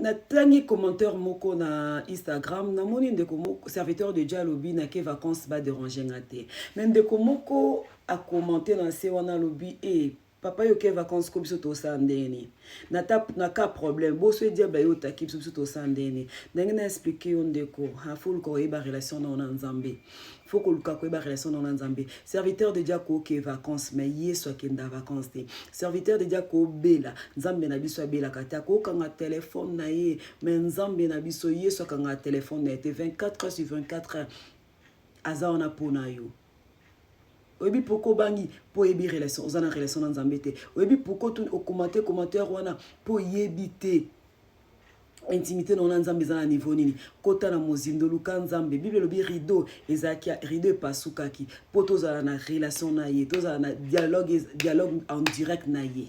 Natangi commentaire moko na Instagram, namoni ndeko moko, serviteur de Dieu, alobi nake vacances, badéranger nga te. Mais ndeko moko acommenter na se wana, alobi: "E papa, yo ke vacances ko, biso tosala ndeni na ka problème boso ediaba yo otaki biso, biso tosala ndeni?" Ndenge na expliquer yo, ndeko, faut luka koyeba relation na yo na Nzambe. Faut koluka koyeba relation na yo na Nzambe. Serviteur de Dieu akoke vacances, mais Yesu akenda vacances te. Serviteur de Dieu akobela, Nzambe na biso abelaka te. Akokanga telefone na ye, mais Nzambe na biso Yesu akangaka telefone na ye te. 24 heures sur 24 heures aza wana mpo na yo. Oyebi pourquoi obangi? Mpo oyebi relation, oza na relation na Nzambe te. Oyebi pourquoi ocommenter commentaire wana? Mpo oyebi te intimité na yo na Nzambe eza na niveau nini. Kota na mozindo, luka Nzambe. Bible elobi rideau ezalaki, rideau epasukaki mpo tozala na relation na ye, tozala na dialogue, dialogue en direct na ye.